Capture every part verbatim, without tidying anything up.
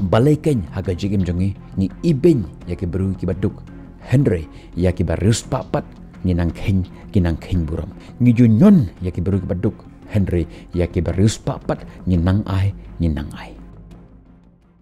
Balei kein ha ka jingim jong ngi ngi ibeiñ ïa ki briew kiba duk, hynrei ïa kiba riewspah pat ngi nang kheiñ, ki nang kheiñ burom. Ngi ju ñion ïa ki briew kiba duk, hynrei ïa kiba riewspah pat ngi nang ai, ngi nang ai.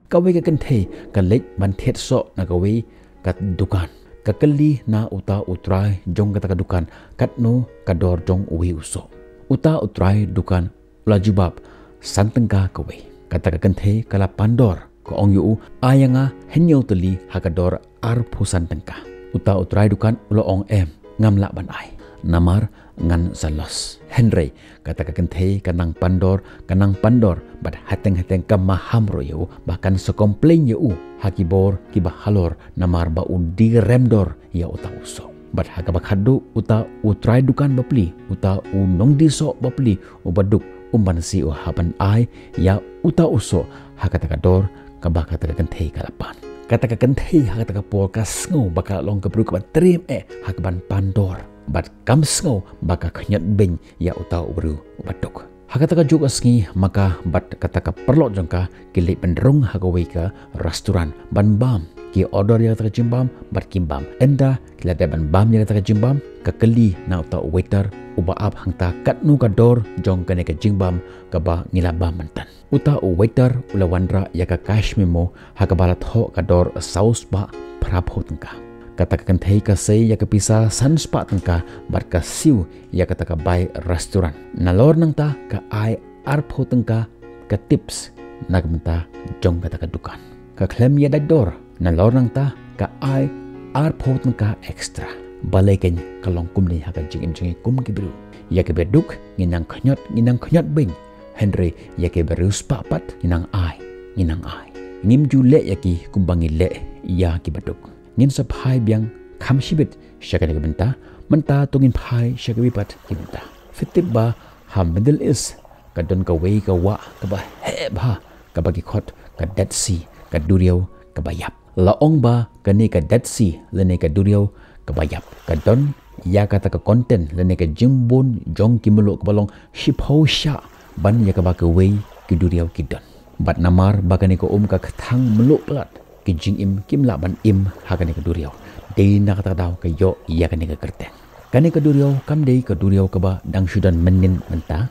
Kawei ka kynthei ka leit ban thied soh na kawei ka dukan. Ka kylli na uta u trai jong kata ka dukan katno ka dor jong uwei u soh. Uta u trai dukan u la jubab, san tyngka kawei. Kata ka kynthei ka la pan dor, ka ong ïa u, ai ïa nga hynñiew tylli ha ka dor arphew san tyngka. Uta u trai dukan u la ong, em, ngam lah ban ai, namar ngan sa loss. Hynrei kata ka kynthei ka nang pan dor, ka nang pan dor, bad hateng hateng ka maham ruh ïa u ba kan sa complain ïa u ha ki bor kiba halor, namar ba u die rem dor ïa uta u soh. Bad ha kaba khatduh uta u trai dukan bapli, uta u nongdie soh bapli uba duk, um banse u hap ban ai ïa uta u soh ha kata ka dor kaba kata ka kynthei ka la pan. Kata ka kynthei ha kata ka por ka sngew ba ka la long ka briew kaba triem eh ha kaban pan dor, bad kam sngew ba ka khñiot beiñ ïa uta u briew uba duk. Ha kata ka juh ka sngi ma ka bad kata ka paralok jong ka ki leit ban rung ha kawei ka restaurant ban bam. Ki order ïa kata ka jingbam bad kim bam. Ynda ki la dep ban bam ïa kata ka jingbam, ka kylli na uta u waiter uba ap hangta, katno ka dor jong kane ka jingbam kaba ngi la bam mynta. Uta u waiter u la wanrah ïa ka cash memo ha kaba la thoh ka dor saw spah phraphew tyngka. Kata ka kynthei ka sei ïa ka pisa san spah tyngka bad ka siew ïa kata ka bai restaurant. Nalor nangta ka ai arphew tyngka ka tips na ka bynta jong kata ka dukan. Ka khlem ïa dait dor, nalor nangta ka ai arphew tyngka extra. Balei kein ka long kumne ha ka jingim jong ngi kum ki briew? Ïa kiba duk ngi nang khñiot, ngi nang khñiot beiñ, hynrei ïa kiba riewspah pat ngi nang ai, ngi nang ai. Ngim ju leh ïa ki kumba ngi leh ïa kiba duk. Ngin sa phai biang kham shibit sha kane ka bynta, mynta to ngin phai sha kiwei pat ki bynta. Phi tip ba ha Middle East ka don kawei ka wah kaba heh bha, kaba ki khot ka Dead Sea, ka duriaw kaba ïap. La ong ba kane ka Dead Sea lane ka duriaw kaba ïap ka don ïa kata ka content lane ka jingbun jong ki mluh kaba long shiphew shah ban ïa kaba kiwei ki duriaw ki don. Bad namar ba kane ka um ka kthang mluh palat, ki jingim kim lah ban im ha kane ka duriaw. Dei na kata ka daw ka ïoh ïa kane ka kyrteng. Kane ka duriaw kam dei ka duriaw kaba dang shu don mynnin mynta,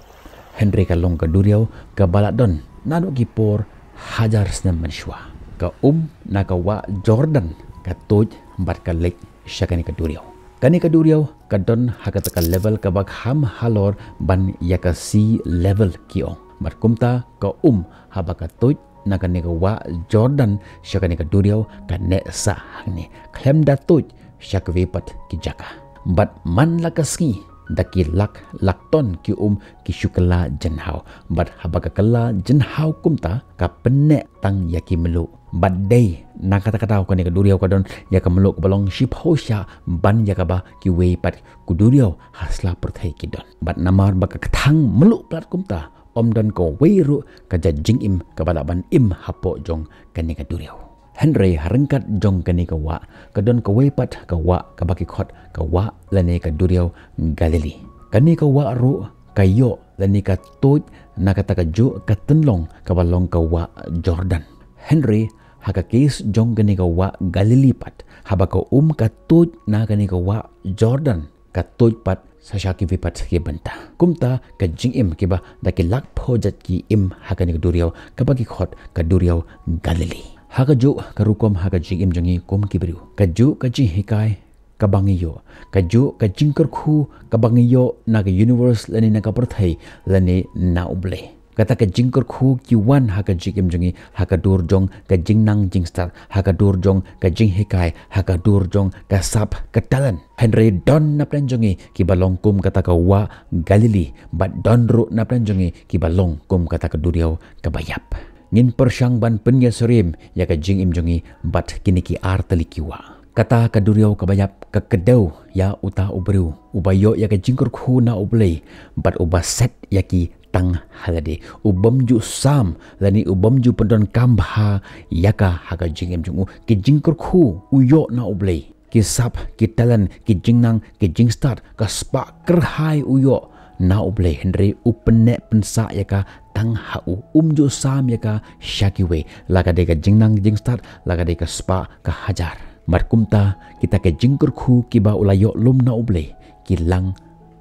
hynrei ka long ka duriaw kaba la don naduh ki por hajar snem mynshuwa. Ka um na ka wah Jordan ka tuid bad ka leit sha kane ka duriaw. Kane ka duriaw ka don ha kata ka level kaba kham halor ban ïa ka sea level ki ong. Bad kumta ka um haba ka tuid na kane ka wah Jordan sha kane ka duriaw ka neh sah hangne, khlem da tuid sha kiwei pat ki jaka. Bad man la ka sngi da ki lak lak ton ki um ki shu kylla jynhaw. Bad haba ka kylla jynhaw kumta ka pynneh tang ïa ki mluh. Bad dei na kata ka daw kane ka duriaw ka don ïa ka mluh kaba long shiphew shah ban ïa kaba kiwei pat ki duriaw ha sla pyrthei ki don. Bad namar ba ka kthang mluh palat kumta, ym don kawei ruh ka jait jingim kaba lah ban im hapoh jong kane ka duriaw. Hynrei ha ryngkat jong kane ka wah ka don kawei pat ka wah kaba ki khot ka wah lane ka duriaw Galili. Kane ka wah ruh ka ïoh lane ka tuid na kata ka juh ka tynlong kaba long ka wah Jordan. Hynrei ha ka case jong kane ka wah Galili pat, haba ka um ka tuid na kane ka wah Jordan, ka tuid pat sa sha kiwei pat ki bynta. Kumta ka jingim kiba da ki lak phew jait ki im ha kane ka duriaw kaba ki khot ka duriaw Galili. Ha ka juh ka rukom ha ka jingim jong ngi kum ki briew, ka juh ka jinghikai kaba ngi ïoh, ka juh ka jingkyrkhu kaba ngi ïoh na ka universe lane na ka pyrthei lane na U Blei. Kata ka jingkyrkhu ki wan ha ka jingim jong ngi ha ka dur jong ka jingnang jingstad, ha ka dur jong ka jinghikai, ha ka dur jong ka sap ka talent. Hynrei don na pdeng jong ngi kiba long kum kata ka wah Galili, bad don ruh na pdeng jong ngi kiba long kum kata ka duriaw kaba ïap. Ngin pyrshang ban pynïasyriem ïa ka jingim jong ngi bad kine ki ar tylli ki wah. Kata ka duriaw kaba ïap ka kdew ïa uta u briew uba ïoh ïa ka jingkyrkhu na U Blei bad uba set ïa ki tang ha lade. U bym ju sam lane u bym ju pyndonkam bha ïa ka ha ka jingim jong u. Ki jingkyrkhu u ïoh na U Blei, ki sap, ki talent, ki jingnang, ki jingstad, ka spah kyrhai u ïoh na U Blei, hynrei u pynneh pynsah ïa ka tang ha u, um ju sam ïa ka sha kiwei, la ka dei ka jingnang jingstad, la ka dei ka spah ka hajar. Bad kumta kita ki jingkyrkhu kiba u la ïoh lum na U Blei ki lang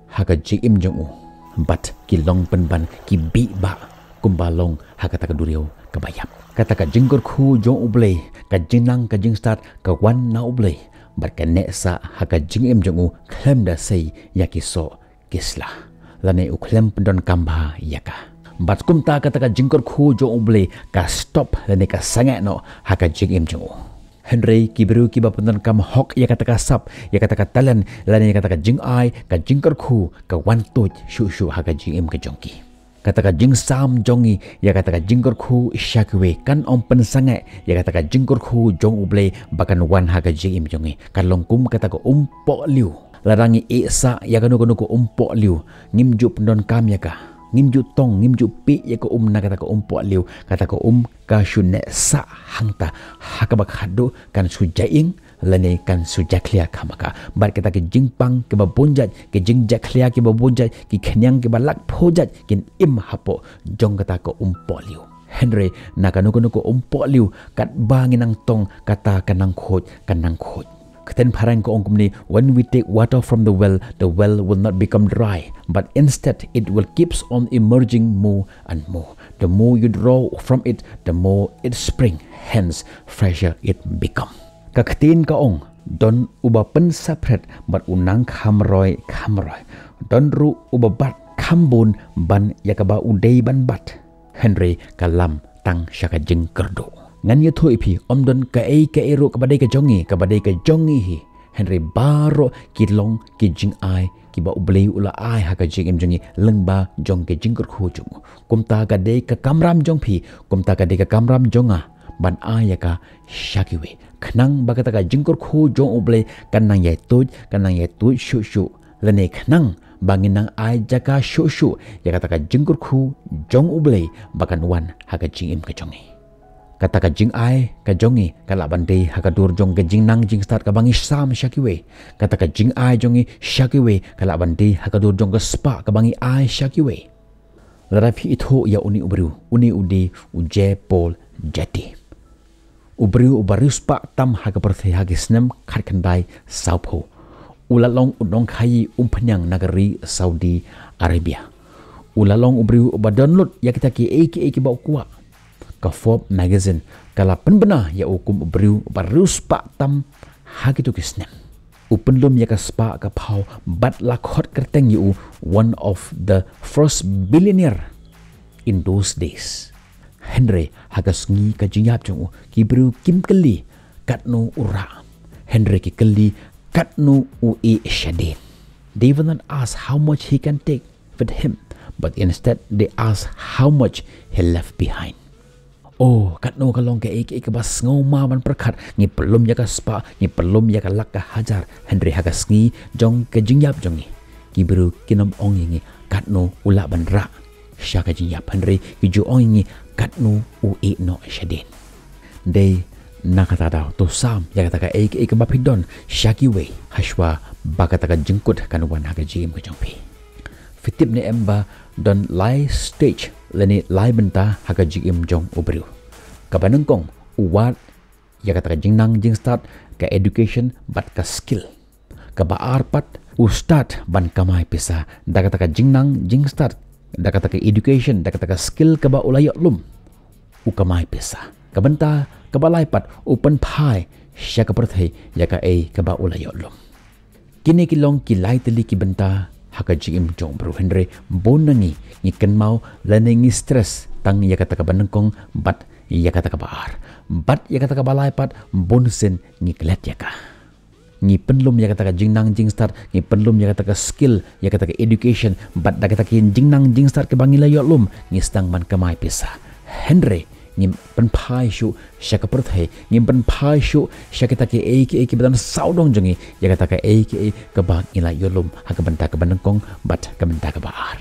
ha ka jingim jong u, bad ki long pynban ki bih bah kumba long ha kata ka duriaw kaba ïap. Kata ka jingkyrkhu jong U Blei, ka jingnang ka jingstad ka wan na U Blei, bad ka neh sah ha ka jingim jong u khlem da sei ïa ki soh ki sla, lane u khlem pyndonkam bha ïa ka. Bad kumta kata ka jingkyrkhu jong U Blei ka stop lane ka sangeh noh ha ka jingim jong u. Hynrei ki briew kiba pyndonkam hok ïa kata ka sap, ïa kata ka talent, lane ïa kata ka jingai, ka jingkyrkhu ka wan tuid shuh shuh ha ka jingim ka jong ki. Kata ka jingsam jong ngi ïa kata ka jingkyrkhu sha kiwei kan ym pynsangeh ïa kata ka jingkyrkhu jong U Blei ba kan wan ha ka jingim jong ngi. Kan long kum kata ka umpohliew. Lada ngi ïeh sah ïa kano kano ka umpohliew, ngim ju pyndonkam ïa ka, ngim ju tong, ngim ju pih ïa ka um na kata ka umpohliew, kata ka um ka shu neh sah hangta, ha kaba khatduh kan shu jaing lane kan shu jakhlia kham ka. Bad kita ki jingpang kiba bun jait, ki jingjakhlia kiba bun jait, ki khñiang kiba lakphew jait kin im hapoh jong kata ka umpohliew. Hynrei na kano kano ka umpohliew, katba ngi nang tong, kata ka nang khuid, ka nang khuid. Ka ktien phareng ka ong kumne, when we take water from the well, the well will not become dry, but instead it will keeps on emerging more and more. The more you draw from it, the more it spring, hence fresher it become. Ka ktien ka ong, don uba pynsaphriang bad u nang kham roi kham roi. Don ruh uba bat kham bun ban ïa kaba u dei ban bat. Hynrei ka lam tang sha ka jingkyrduh. Ngan ïathuh ïa phi, ym don kaei kaei ruh kaba dei ka jong ngi, kaba dei ka jong ngi hi. Hynrei baroh ki long ki jingai kiba U Blei u la ai ha ka jingim jong ngi lyngba jong ka jingkyrkhu jong u. Kumta ka dei ka kamram jong phi, kumta ka dei ka kamram jong nga ban ai ïa ka sha kiwei, khnang ba kata ka jingkyrkhu jong U Blei kan nang ïai tuid, kan nang ïai tuid shuh shuh, lane khnang ba ngin nang ai jaka shuh shuh ïa kata ka jingkyrkhu jong U Blei ba kan wan ha ka jingim ka jong ngi. Kata ka jingai ka jong ngi ka lah ban dei ha ka dur jong ka jingnang jingstad kaba ngi sam sha kiwei. Kata ka jingai jong ngi sha kiwei ka lah ban dei ha ka dur jong ka spah kaba ngi ai sha kiwei. Lada phi ithuh ïa une u briew, une u dei u Jean Paul Getty. U briew uba riewspah tam ha ka pyrthei ha ki snem khatkhyndai sawphew. U la long u nongkhaïi umphniang na ka ri Saudi Arabia. U la long u briew uba don lut ïa kita kiei kiei kiba u kwah. Ka Forbes magazine ka la pynbna ïa u kum u briew uba riewspah tam ha kito ki snem. U pynlum ïa ka spah ka phew bad la khot kyrteng ïa u one of the first billionaire in those days. Hynrei ha ka sngi ka jingïap jong u, ki briew kim kylli katno u rah. Hynrei ki kylli katno u ïeh shadien. They will not ask how much he can take with him, but instead they ask how much he left behind. Oh, katno ka long kaei kaei kaba sngewma ban pyrkhat, ngi pynlum ïa ka spah, ngi pynlum ïa ka lak ka hajar, hynrei ha ka sngi jong ka jingïap jong ngi, ki briew kin ym ong ïa ngi katno u lah ban rah sha ka jingïap, hynrei ki ju ong ïa ngi katno u ïeh noh shadien. Dei na kata ka daw to sam ïa kata kaei kaei kaba phi don sha kiwei, hashwa ba kata ka jingkut kan wan ha ka jingim ka jong phi. Phi tip ne em ba don lai stage lane lai bynta ha ka jingim jong u briew. Kaba nyngkong, u wad ïa kata ka jingnang jingstad, ka education bad ka skill. Kaba ar pat, u start ban kamai pisa da kata ka jingnang jingstad, da kata ka education, da kata ka skill kaba u la ïoh lum, u kamai pisa. Ka bynta kaba lai pat, u pynphai sha ka pyrthei ïa kaei kaba u la ïoh lum. Kine ki long ki lai tylli ki bynta ha ka jingim jong u briew, hynrei bun na ngi ngi kynmaw lane ngi stress tang ïa kata kaba nyngkong bad ïa kata kaba ar. Bad ïa kata kaba lai pat, bun sien ngi klet ïa ka. Ngi pynlum ïa kata ka jingnang jingstad, ngi pynlum ïa kata ka skill, ïa kata ka education, bad da kata ka jingnang jingstad kaba ngi la ïoh lum, ngi sdang ban kamai pisa. Hynrei ngim pynphai shuh sha ka pyrthei, ngim pynphai shuh sha kita kiei kiei kiba don sawdong jong ngi ïa kata kaei kaei kaba ngi la ïoh lum ha ka bynta kaba nyngkong bad ka bynta kaba ar.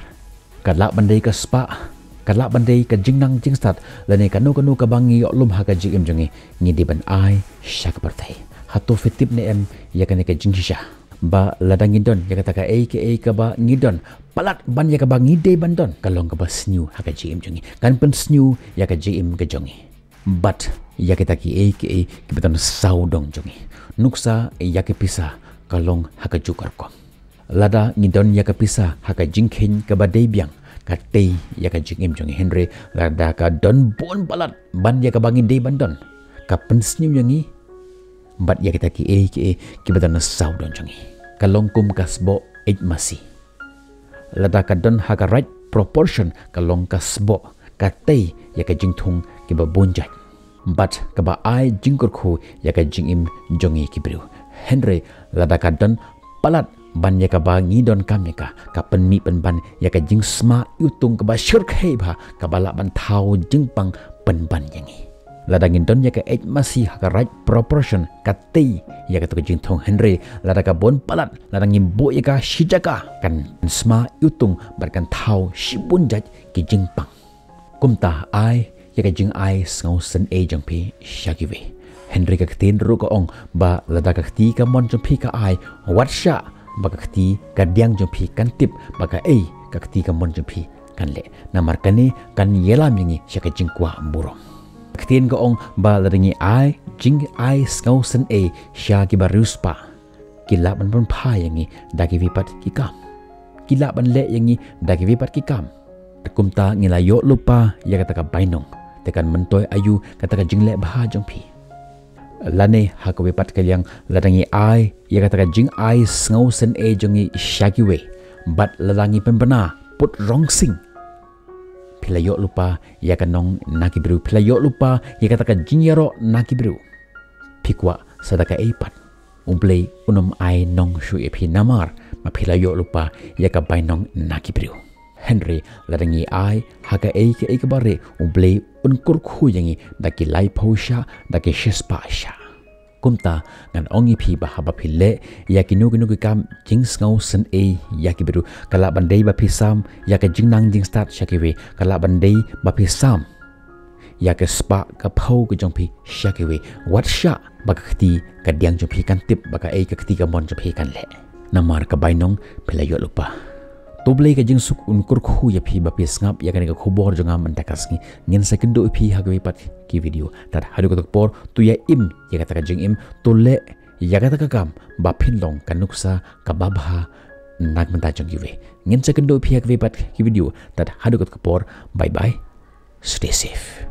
Ka lah ban dei ka spah, ka lah ban dei ka jingnang jingstad, lane kano kano kaba ngi ïoh lum ha ka jingim jong ngi, ngi dei ban ai sha ka pyrthei. Hato phi tip ne em ïa kane ka jingshisha? Ba lada ngi don ïa kata kaei kaei kaba ngi don palat ban ïa kaba ngi dei ban don, ka long kaba sniew ha ka jingim jong ngi. Kan pynsniew ïa ka jingim ka jong ngi. Bad ïa kita kiei kiei kiba don sawdong jong ngi. Nuksa ïa ki pisa ka long ha kajuh ka rukom. Lada ngi don ïa ka pisa ha ka jingkheiñ kaba dei biang, ka tei ïa ka jingim jong ngi. Hynrei lada ka don bun palat ban ïa kaba ngi dei ban don, ka pynsniew ïa ngi. Bad ïa kita kiei kiei kiba don sawdong jong ngi, ka long kum ka sboh eit masi. Lada ka don ha ka right proportion, ka long ka sboh, ka tei ïa ka jingthung kiba bun jait. Bad kaba ai jingkyrkhu ïa ka jingim jong ngi ki briew. Hynrei lada ka don palat ban ïa kaba ngi donkam ïa ka, ka pynmih pynban ïa ka jingsma iwtung kaba shyrkhei bha, kaba lah ban thaw jingpang pynban ïa ngi. Lada ngin don ïa ka eit masi ha ka right proportion, ka tei ïa kato ka jingthung. Hynrei lada ka bun palat, lada ngin buh ïa ka shi jaka, kan sma iwtung bad kan thaw shibun jait ki jingpang. Kumta ai ïa ka jingai sngewsynei jong phi sha kiwei. Hynrei ka ktien ruh ka ong ba lada ka kti kamon jong phi ka ai, wat shah ba ka kti kadiang jong phi kan tip ba kaei ka kti kamon jong phi kan leh. Namar kane kan ïalam ïa ngi sha ka jingkwah burom. Ka ktien ka ong ba lada ngi ai jingai sngewsynei sha kiba riewspah, ki lah ban pynphai ïa ngi da kiwei pat ki kam. Ki lah ban leh ïa ngi da kiwei pat ki kam. Te kumta ngi la ïoh lypa ïa kata ka bainong, te kan myntoi aïu kata ka jingleh bha jong phi? Lane ha kawei pat ka liang, lada ngi ai ïa kata ka jingai sngewsynei jong ngi sha kiwei, bad lada ngi pynbna put rongsing, phi la ïoh lypa ïa ka nong na ki briew, phi la ïoh lypa ïa kata ka jingïaroh na ki briew. Phi kwah sa da kaei pat? U Blei un ym ai nong shuh ïa phi namar ba phi la ïoh lypa ïa ka bainong na ki briew. Hynrei lada ngi ai ha kaei kaei kaba rieh, U Blei un kyrkhu ïa ngi da ki laiphew shah, da ki shispah shah. Kumta ngan ong ïa phi ba haba phi leh ïa kino kino ki kam jingsngewsynei ïa ki briew, ka lah ban dei ba phi sam ïa ka jingnang jingstad sha kiwei, ka lah ban dei ba phi sam ïa ka spah ka phew ka jong phi sha kiwei, wat shah ba ka kti kadiang jong phi kan tip ba kaei ka kti kamon jong phi kan leh. Namar ka bainong phi la ïoh lypa. To U Blei ka jingsuk un kyrkhu ïa phi ba phi sngap ïa kane ka khubor jong nga mynta ka sngi. Ngin sa kynduh ïa phi ha kawei pat ki video. Tad haduh kata ka por, to ïa im ïa kata ka jingim, to leh ïa kata ka kam ba phin long ka nuksa kaba bha na ka bynta jong kiwei. Ngin sa kynduh ïa phi ha kawei pat ki video. Tad haduh kata ka por, bye bye. Stay safe.